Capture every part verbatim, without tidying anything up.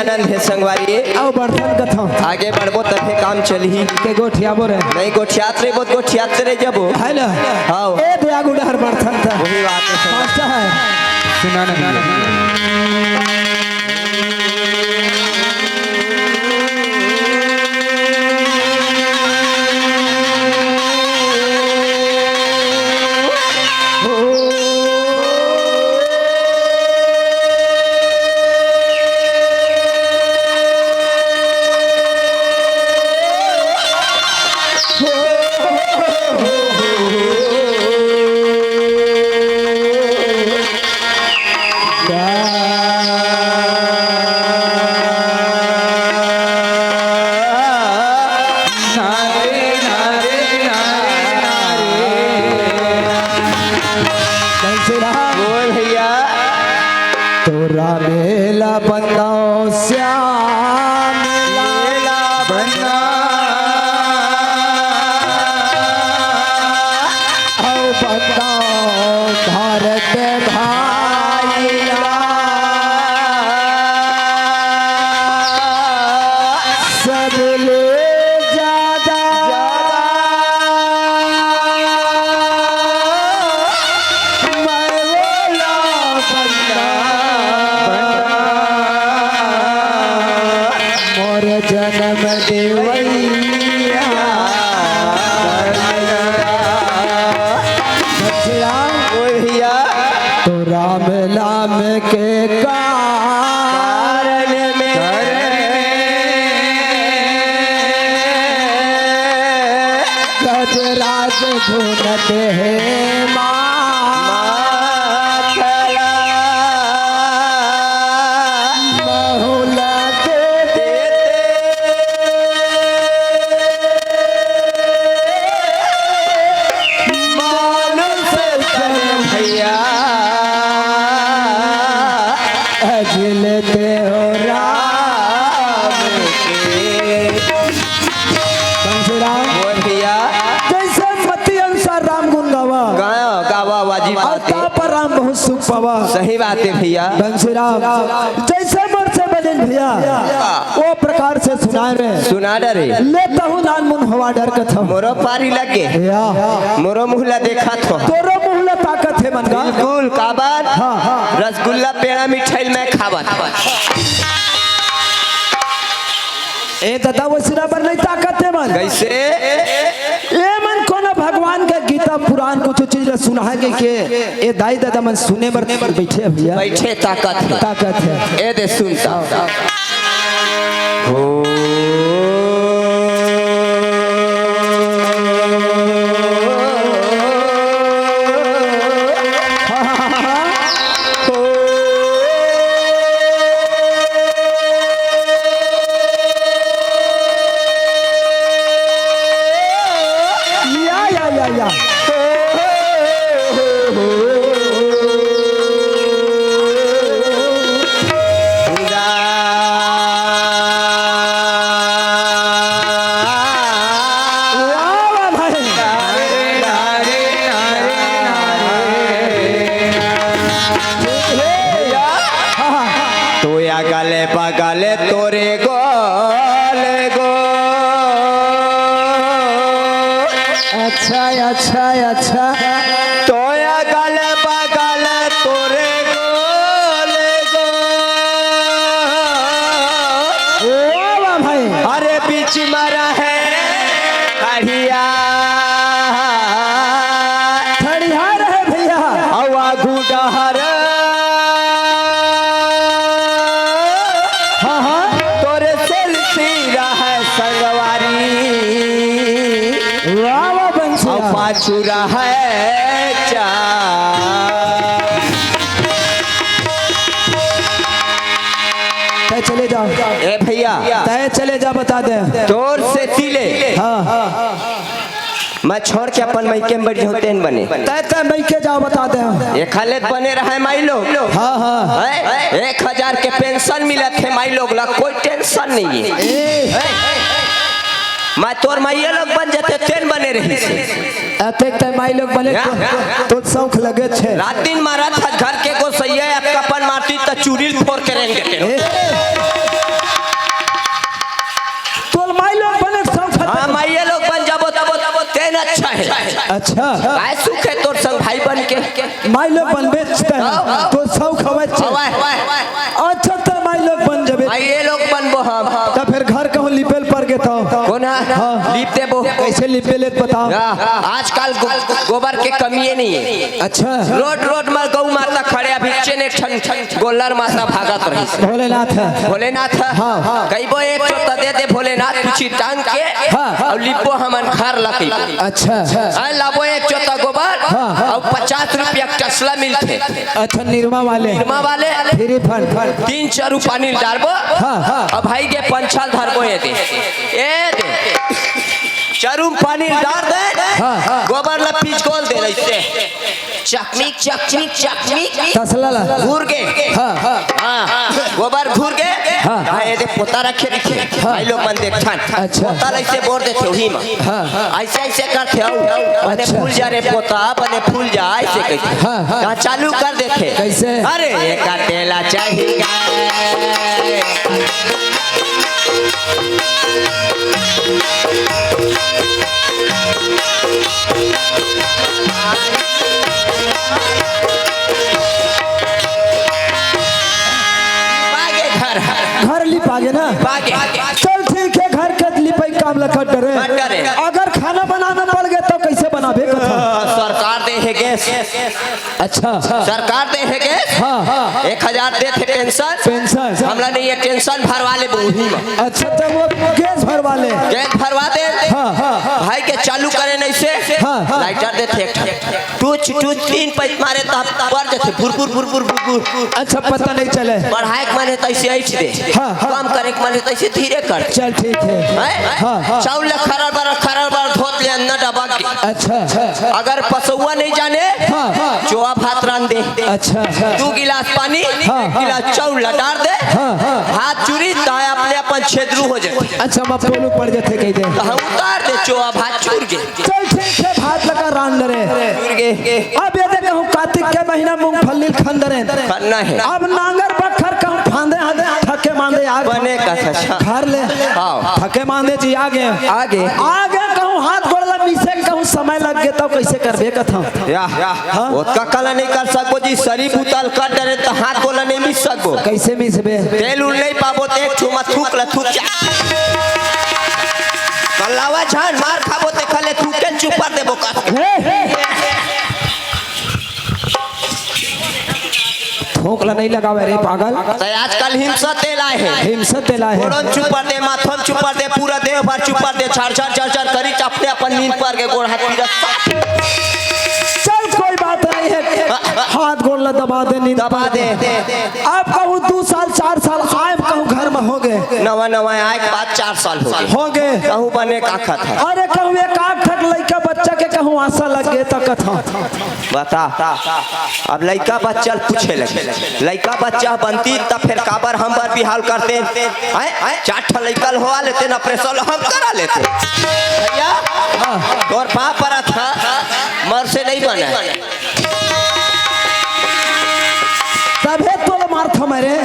आनंद हे संगवारी। अउ बढ़थन कथौं। आगे बढ़बो तभे काम चलही। के गोठियाबो रे। नहीं, गोठियात रे, बहुत गोठियात रे जबो। है ना? हाँ। ए दे आगू डहर बढ़थन त। वही बात है सर। मास्टर है। सुना ना भैया। बोल भैया। तोरा मेला बताओ श्याम मेला बना। अउ बताओ भारत भाई ला। सबले ज्यादा मैं बोला बंदा, मोर जन्म देवैया। बंदा। ओ भैया। तो राम नाम के कारण में गजराज धुनत हे माँ। माथला महुला दे दे। मानुष तन भैया अजिल ते हो राम के। तुलसीराम। बोल भैया। जैसे मति अनुसार राम गुण गावा। गावा, गावा, वाजिब अउ बात है। ता पर राम बहुत सुख पावा। सही बात है भैया। तुलसीराम। जैसे मोर से बलिन भैया, हाँ। वो प्रकार से सुना रे। सुना डरे। लेता हूँ नान मुन हवा डर कथम। मोरो पारी लगे। या। मोरो मुहला देखत हो। तोरो मुहला ताकत हे मन का। बिल्कुल, काबर? हाँ, हाँ। रसगुल्ला, पेड़ा, मिठाई मैं खावत। ए दादा, वो सिरा पर नहीं ताकत हे मन। कैसे? ए मन कोना भगवान का गीता पुराण कुछ चीज ला सुना है के, के? ए दाई दादा मन सुने बर बैठे हे भैया। बैठे ताकत हे। ताकत हे। ए दे सुनता। हो। या, या, या, या। वाह, वाह भाई। तोय अगल बगल तोरे गोल गो। अच्छा, अच्छा, अच्छा। तोय अगल बगल तोरे गोल गो। वाह, वाह भाई। अरे बीच में रहे खड़िया। खड़िया रहे भैया। अउ आगू डहर। हाँ, हाँ। तोरे सेल्फी रहे संगवारी। वाह, वाह, बंसिया। अउ पाछू रहे चा। तय चले जाओ। ए भैया। तय चले जा, बता दे। तोर से तिले। हाँ। मैं छोड़ के अपन मइके में बैठ जाऊं, तेन बने। तय, तय मइके जाओ, बता दे। एक हालत बने रहे माई लोग। हाँ, हाँ। हैं? एक हजार के पेंशन मिलत हे माई लोग ला, कोई टेंशन नहीं है। ए। हैं? मैं तोर माइये लोग बन जाते, तेन बने रही से। अतेक तय माई लोग बने या? तो, तो शौक लगे छे। रात दिन मारा था घर के गोसैया, एक कपन मारती त चूरिल फोड़ के रेंग देते। ए। अच्छा हे। अच्छा। काय सुख हे तोर संग भाई बन के? माई लोग बनबे च तैं। हाँ। तोर सौख हवय च। हवय। अच्छा, त माई लोग बन जबे। भाई, ये लोग बनबो हम। त फेर घर कहूँ लिपे ल पर गे त। कोन हा? हाँ। लिप देबो। कइसे लिपे ले बता। या, आजकल गो-, गोबर के कमी हे नहीं हे। अच्छा। रोड, रोड म गऊ माता खड़े, अभी चेन एक ठन गोल्लर माता भागत रहिस। भोलेनाथ। भोलेनाथ। हाँ, हाँ। कहिबो एक चोता दे दे भोलेनाथ, पूछी टांग के, हाँ, हाँ। अउ लिपबो हमन घर ला कहिबो। अच्छा। हाँ, लाबो एक चोता गोबर, हाँ, हाँ। अउ पचास रुपया के टसला मिलथे। अच्छा, निरमा वाले। निरमा वाले। Free fund. तीन चारू पानी ल डारबो। हाँ, हाँ। अउ भाई के पंछा ल धरबो ये दे। ये दे। चारू म पानी ल डार दे। हाँ, हाँ। गोबर ला पिचकोल दे रहिसे। चकमिक, चकमिक, चकमिक। तसला ला। घूर गे। हाँ, हाँ। हाँ, गोबर घूर गे। हाँ। कहा, "ये दे पोता रखे रखे।" हाँ। भाई लोग मन देखथन। अच्छा। पोता ला अइसे बोर देथे उही म। हाँ, हाँ। अइसे, अइसे करथे, "अउ, बने अच्छा। फूल जा रे पोता, बने फूल जा," अइसे कहिथे। हाँ, हाँ। कहा, चालू कर देथे। कइसे? अरे, ये का तेला चाहिए। बागे घर। घर लिपा गे ना? बागे। चल ठीक हे, घर के लिपाई काम ला कर डरे। कर डरे। अगर खाना बनाना पड़ गे त कइसे बनाबे कथा? सरकार दे हे गैस। अच्छा। सरकार दे हे गैस। हाँ, हाँ। एक हजार देथे पेंशन। पेंशन। हमला नहीं हे टेंशन, भरवा लेबो उही म। अच्छा, त वो गैस भरवा ले। गैस भरवा दे। हाँ, हाँ। भाई के चालू करे नहीं से। हाँ, हाँ। लाइटर देथे एक ठन। टूच, टूच तीन पैक मारे त पर जथे भुर, भुर, भुर, भुर, भुर, भुर। अच्छा, पता नहीं चले। बढ़ाए के मन हे त अइसे ऐठ दे। हाँ, हाँ। कम करे के मन हे त अइसे धीरे कर। चल, ठीक हे। हैं? हाँ, हाँ। चाउर ला खरर बरर, खरर बरर धोत ले अन्ना डबक गे। अच्छा, अच्छा। अगर पसौआ नहीं जाने, हाँ, हाँ। चोआ भात रांध दे। अच्छा, अच्छा। दू गिलास पानी, हाँ, हाँ। गिलास चाउर ला डार दे। हाँ, हाँ। हाथ चुरी, ताय अपने अपन छेदरू हो जाए। अच्छा, मैं पोलू पड़ जाथे कहि दे। त हम उतार दे, चोआ भात चुर गे। चल ठीक हे, भात लगा रांध ले रे। चुर गे। अब ये दे कहूँ कार्तिक के महीना मूंगफली खन दे रे। खन्ना हे। अब नांगर बखर कहूँ फांदे हांदे थके मांदे आ गे। बने कथा। घर ले। हाँ। थके मांदे जी आ गे। आ गे। आ गे कहूँ हाथ गोड़ ला मीसे कहूँ समय लग गे त कइसे करबे कथा? या। हाँ। ओतका कला नहीं कर सकबो जी, सरी बुता ल कर डरे त हाथ गोड़ ला नहीं मीस सकबो। कइसे मीसबे? तेल उल नहीं पाबो त एक ठो म थूक ला थूक जा। कल्लावा झान मार खाबो तेखर ले थूक के चुपर देबो का। हे। थूक ला नहीं लगावे रे पागल। त आजकल हिमसा तेल आए हे। हिमसा तेल आए हे। गोड़न चुपर दे, माथन चुपर दे, पूरा देह भर चुपर दे, छर छर छर छर करी, चपटे अपन नींद पर के गोड़ हाथ पीरा। चल कोई बात नहीं हे। हाथ गोड़ ला दबा दे, नींद दबा दे। अब कहूँ दू साल, चार साल आए कहूँ घर म हो गे। नवा नवा आए के बाद चार साल हो गे। हो गे। कहूँ बने का कथा। अरे कहूँ एक आध ठक लइका बच्चा के कहूँ आसा लग गे त कथा। बता। अब लइका बच्चा ल पूछे लगे। लइका बच्चा बनती त फेर काबर हम बर बिहाव करते? हैं? चार ठा लइका ल होवा लेते न, ऑपरेशन हम करा लेते। भैया, हाँ। तोर पाँव परत हँव, मोर से नहीं बने। तभे तोला मारथों मैं रे।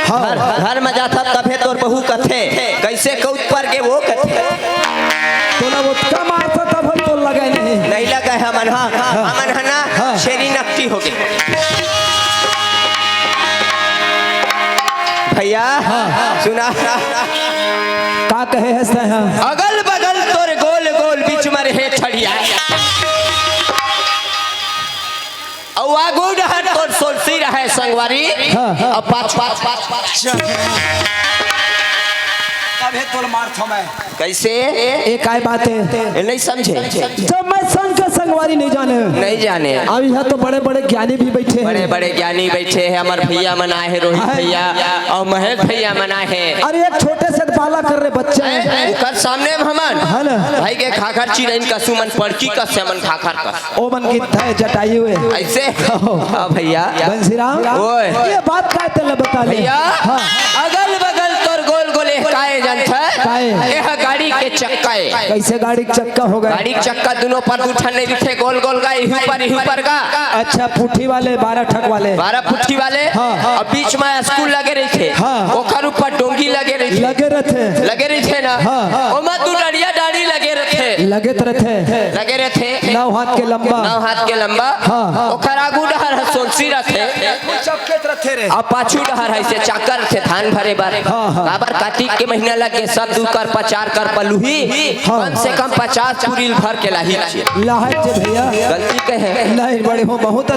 हाँ। घर, घर म जाथस तभे तोर बहू कथे, "कइसे कूद पर गे वो?" कथे। तोला ओतका मारथों तभे तोला लगे नहीं। नहीं लगे हमन, हाँ। हाँ। हमन ह ना, हाँ। छेरी नकटी हो गे। भैया, हाँ, हाँ। सुना। का कहे हस तैं, हाँ? अगल बगल तोर गोल गोल बीच म रहे छड़िया। अउ आगू डहर तोर सोलसी रहय संगवारी। हाँ, हाँ। अउ पाछ, पाछ, पाछ, पाछ। तभे तोला मारथों मैं। कइसे? ए काय बात हे? ए नहीं समझे। जब मैं संग के संगवारी नहीं जाने। नहीं जाने। अब इहाँ तो बड़े-बड़े ज्ञानी भी बइठे हे। बड़े-बड़े ज्ञानी बइठे हे, हमर भैया मन आए हे, रोहित भैया अउ महेश भैया मन आए हे। अरे एक छोटे से बालक कर रे बच्चा हे। ओकर सामने म हमन। हाँ ना। भाई के खाखर चिरइन कस, ओमन पड़की कस, हमन खाखर कस। ओमन गिद्ध हे, जटायु हे। अइसे? हाँ भैया। बंसीराम, ओए। ये बात काय तेला बता ले। भैया, हाँ। अगल बगल तोर गोल गोल एह काय जानथस? काय? एह गाड़ी के चक्का ए। कइसे गाड़ी के चक्का हो गे? गाड़ी के चक्का दूनों पर दू ठन नहीं रहिथे, गोल गोल गा, इहू पर, इहू पर गा। अच्छा, पुट्ठी वाले, बारह ठक वाले। बारह पुट्ठी वाले। हाँ, हाँ। अउ बीच म स्कूल लगे रहिथे। हाँ। ओकर ऊपर डोंगी लगे रहिथे। लगे रहिथे। लगे रहिथे ना? हाँ, हाँ। ओमा दू डंड़िया डाड़ी लगे रहिथे। लगे त रथे। लगे रथे। नौ हाथ के लंबा। नौ हाथ के लंबा। हाँ, हाँ। ओकर आगू डहर ह सोनसी रथे। चपकेत रथे रे। अउ पाछू डहर ह अइसे चाकर रथे धान भरे बर। हाँ, हाँ। काबर कातिक के महीना लगे, सब दू करपा चार करपा लुही। हाँ। कम से कम पचास कुरिल भर के लाही। लाहत जे भैया। गलती कहे। नहीं, बड़े हो, बहुत